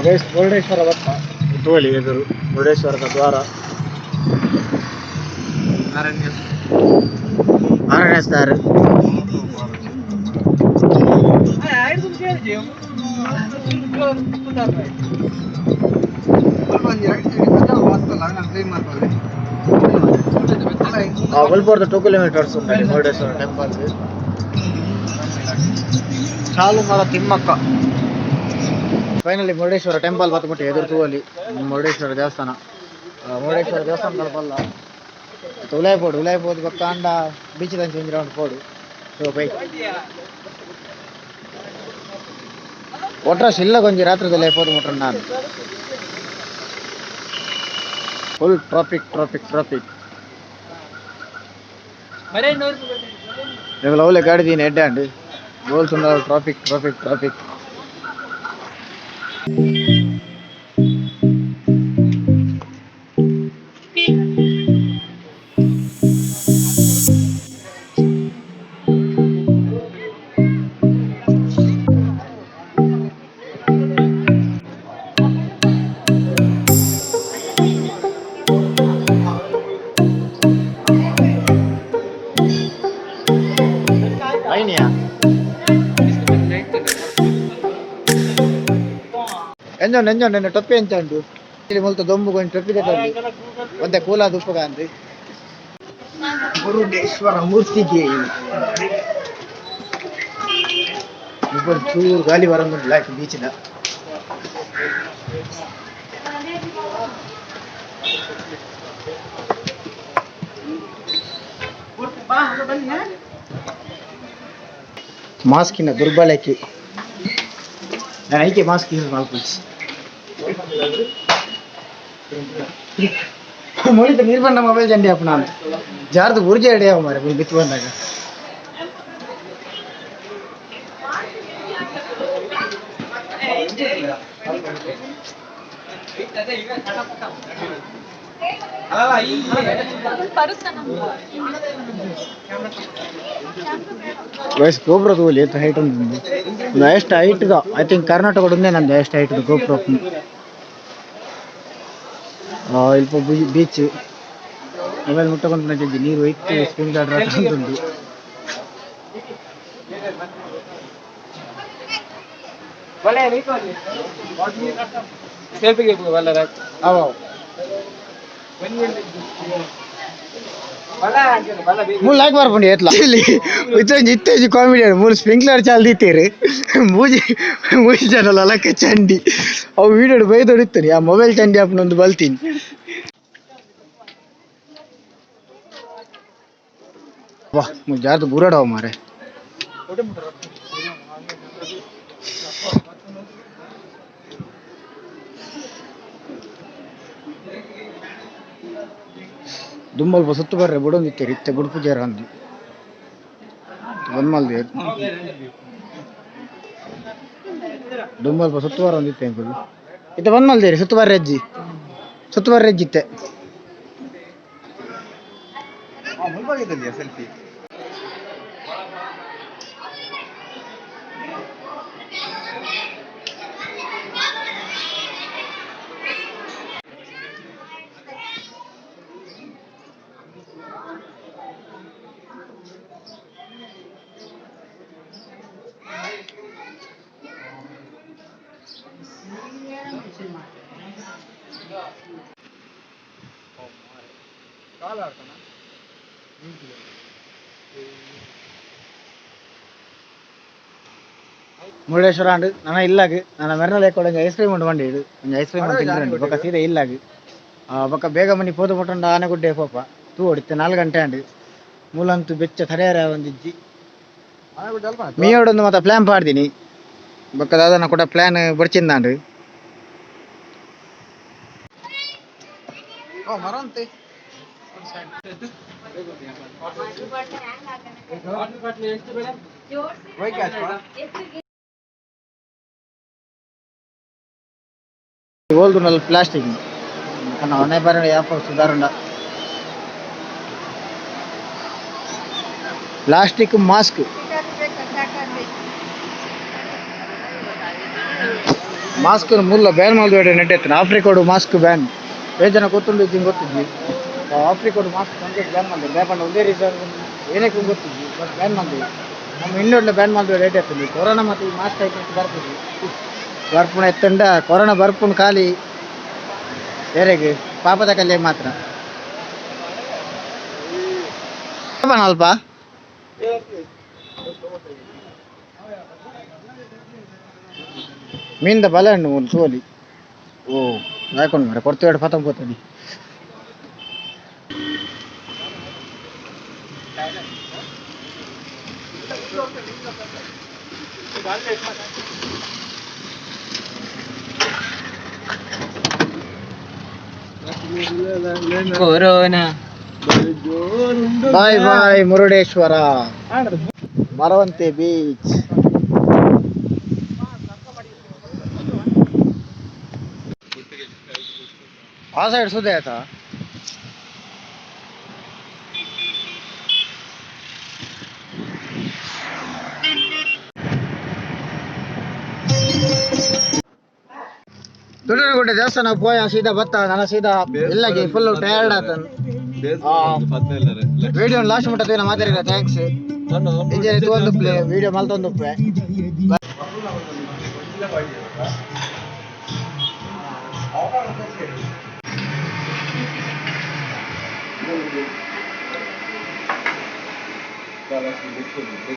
Guys, Murudeshwar ಬತ್ತ ತೋಲಿ ಎದುರು ಮುರುಡೇಶ್ವರದ ದ್ವಾರ. ಅರಣ್ಯ. ಅರಣ್ಯ ಸ್ಟಾರ್. ಒಲ್ಪೋರ್ದ 2 ಕಿಲೋಮೀಟರ್ಸ್ ಉಂಟು ಮುರುಡೇಶ್ವರ ಟೆಂಪಲ್. ಚಾಲು ಮರ ತಿಮ್ಮಕ್ಕ. ಫೈನಲಿ ಮುರುಡೇಶ್ವರ ಟೆಂಪಲ್ ಬತ್ತ ಮುಟ್ಟಿ. ಎದುರು ತೂವಲಿ ಮುರುಡೇಶ್ವರ ದೇವಸ್ಥಾನ. ಮುರುಡೇಶ್ವರ ದೇವಸ್ಥಾನ ಬಲ್ಲ ಉಲಾಯ್ ಪೋಡು. ಉಲಾಯ್ ಪೋದು ಬೊಕ್ಕ ಅಂಡ ಬೀಚ್ ದಂಚಿ ಒಂಜಿ ರೌಂಡ್ ಪೋಡು. ಸೊ ಬೈ ಒಟ್ರಾಶ್ ಇಲ್ಲ ಕೊಂಜಿ ರಾತ್ರಿದಲ್ಲಿ ಪೋದು ಮುಟ್ಟ ನಾನು. Full traffic, traffic, traffic. ನೀವು ಲವ್ಲೆ ಗಾಡಿ ದೀನ ಎಡ್ಡೆ ಅಂಡ್ ಗೋಲ್ಸ್ ಉಂಡ. Traffic, traffic, traffic. ಐನಿಯಾ. ಎಂಜೋಂಡು ಎಂಜೋಂಡು ಎನ್ನ ಟೊಪ್ಪಿ ಎಂಚ ಉಂಟು? ಇಲ್ಲಿ ಮುಲ್ತ ದೊಂಬು ಕೊಂಚ ಟೊಪ್ಪಿ ದೆತ್ತೊಂದು ಒಂತೆ ಕೂಲ ದುಪ್ಪುಗ ಅಂದ್. ಮುರುಡೇಶ್ವರ ಮೂರ್ತಿಗೆ ಇಬ್ಬರು ಚೂರು ಗಾಲಿ ಬರಂದುಂಡು ಲೈಕ್ ಬೀಚಿದ. ಮಾಸ್ಕಿನ ದುರ್ಬಳಕೆ. ನಾನು ಐಕೆ ಮಾಸ್ಕ್ ಯೂಸ್ ಮಲ್ಪುಜಿ. ಮೊಳಿತ ನೀರು ಬಂದ ಮೊಬೈಲ್ ಚಂಡಿ ಅಪ್ಪ. ನಾನು ಜಾರ್ದು ಬುರ್ಜಿ ರೆಡಿ ಆವ ಮಾರೆ ಬಿತ್ತು ಬಂದಾಗ. ವಯಸ್ಸು ಗೋಪುರ ತೂಲಿ ಎಂತ ಹೈಟ್ ಉಂಟು. ಒಂದು ಎಷ್ಟು ಹೈಟ್. I think Karnataka ಒಂದೇ ನಂದು ಎಷ್ಟು ಹೈಟ್ ಗೋಪುರ. ಇಲ್ಪ ಬೀಚ್. ಮೊಬೈಲ್ ಮುಟ್ಟಕೊಂಡು ನೀರು ಒಯ್ತು ಸ್ಕ್ರೀನ್ ಗಾರ್ಡ್ ಉಂಟು. ಸೆಲ್ಫಿಗೆ ಬಲ್ಲ. ಅವ. ಮೂಲು ಲಾಯ್ಕ್ ಬರ್ಪುಂಡು ಎತ್ಲ ಇಲ್ಲಿ ಇತ್ತೊಂಜಿ ಇತ್ತೇಜಿ ಕಾಮಿಡಿ. ಮೂಲು ಸ್ಪ್ರಿಂಕ್ಲರ್ ಚಾಲ್ ದೀತೇರು. ಮೂಜಿ ಮೂಜಿ ಜನ ಲಲಕ ಚಂಡಿ. ಅವು ವೀಡಿಯೋ ಬೈದೊಡಿತ್ತನಿ. ಆ ಮೊಬೈಲ್ ಚಂಡಿ ಆಪುನೊಂದು ಬಲ್ತೀನಿ. ವಾ, ಜಾರ್ದು ಬೂರಾಡವ ಮಾರೆ. ದುಂಬಲ್ಪ ಸುತ್ತು ಬರ್ರೆ ಬುಡೊಂದಿತ್ತೇರು. ಇತ್ತೆ ಬುಡ್ಪುಜೇರ ಅಂದು ಬಂದ್ ಮಲ್ದೇರು. ದುಂಬಲ್ಪ ಸುತ್ತು ಬರೊಂದಿತ್ತೆ ಎಂಕುಲು. ಇತ್ತೆ ಬಂದ್ ಮಲ್ದೇರಿ. ಸುತ್ತು ಬರ್ರೆ ಅಜ್ಜಿ, ಸುತ್ತು ಬರ್ರೆ ಅಜ್ಜಿ ಇತ್ತೆ. ಸೆಲ್ಫಿ. ಮುರುಡೇಶ್ವರ ಅಂಡ್ ನನ ಇಲ್ಲಾಗ ನನ್ನ ಮೆರ್ನಲ್ ಒಂಜಿ ಐಸ್ ಕ್ರೀಮ್ ಉಂಡು ಬಂಡಿ. ಇದು ಒಂಜಿ ಐಸ್ ಕ್ರೀಮ್ ತಿಂದ್ರಂಡಿ. ಬೊಕ್ಕ ಸೀದಾ ಇಲ್ಲಾಗ. ಬೊಕ್ಕ ಬೇಗ ಮನಿ ಪೋದು ಮುಟ್ಟಂಡ ಆನೆಗುಡ್ಡೆ ಪೋಪ ತೂ ಹೊಡಿತ್ತೆ. 4 ಗಂಟೆ ಅಂಡ್ ಮೂಲಂತೂ ಬೆಚ್ಚ ತಡೆಯರ ಒಂದಿಜ್ಜಿ. ಮೀಯೋಡೊಂದು ಮಾತ ಪ್ಲಾನ್ ಪಾಡ್ದಿನಿ. ಬೊಕ್ಕ ದಾದನ ಕೂಡ ಪ್ಲಾನ್ ಬಡ್ಚಿಂದಾಂಡ್. ಮರಂತೆ. ಓಲ್ದು ಪ್ಲಾಸ್ಟಿಕ್ ಅವನೇ ಬರ ಯಾಪ ಸುಧಾರುಂಡ. Plastic mask. ಮಾಸ್ಕ್ ಮುಲ್ಲ ಬ್ಯಾನ್ ಮಲ್ದು ನೆಟ್ಟೆತ್ತಿನ ಆಫ್ರಿಕಾಡು ಮಾಸ್ಕ್ ಬ್ಯಾನ್. ಏ ಜನ ಗೊತ್ತುಂಡು ಇಜ್ಜಿ ಗೊತ್ತಿದ್ವಿ. ಆಫ್ರಿಕಾಡು ಮಾಸ್ಕ್ ಕಂಪ್ಲೀಟ್ ಬ್ಯಾನ್ ಮಲ್ದೆ. ಬ್ಯಾಪಂಡ ಒಂದೇ ರೀಸನ್ ಏನಕ್ಕೆ ಗೊತ್ತಿದ್ವಿ, ಬಟ್ ಬ್ಯಾನ್ ಮಲ್ದಿವಿ. ನಮ್ಮ ಇಂಡಿಯಾಡ್ಲ ಬ್ಯಾನ್ ಮಲ್ದು ರೇಟ್ ಎತ್ತುಂಡು. ಕೊರೋನಾ ಮತ್ತು ಈ ಮಾಸ್ಕ್ ಐತೆ ಬರ್ಪುಜಿ. ಬರ್ಪುಣ ಎತ್ತಂಡ ಕೊರೋನಾ ಬರ್ಪುಣ ಖಾಲಿ ಬೇರೆಗೆ ಪಾಪದ ಕಲ್ಯ ಮಾತ್ರ ಅಲ್ಪ. ಮೀನ್ದ ಬಲ ಹಣ್ಣು ಒಂದು ತೋಲಿ. ಓ ಹಾಕೊಂಡು ಮರ ಕೊಡ್ತೇವೆ ಪತಂ ಪೋತದಿ. Corona. Bye bye Murudeshwar, Maravanthe beach. ಆ ಸೈಡ್ ಸುದ್ದಿ ಆಯ್ತಾ? ದುಡ್ಡನಗುಡ್ಡೆ ದೇವಸ್ಥಾನ ಪೋಯ ಸೀದಾ ಬತ್ತ ನನ್ನ ಸೀದಾ ಇಲ್ಲಗೆ. ಫುಲ್ ಟಯರ್ಡ್ ಆತ. ವಿಡಿಯೋ ಲಾಸ್ಟ್ ಮುಟ್ಟ ಮಾತಾಡಿದ thanks. ಇಂಜೆ ಒಂದು ಪ್ಲೇ ವಿಡಿಯೋ ಮಲ್ತೊಂದು.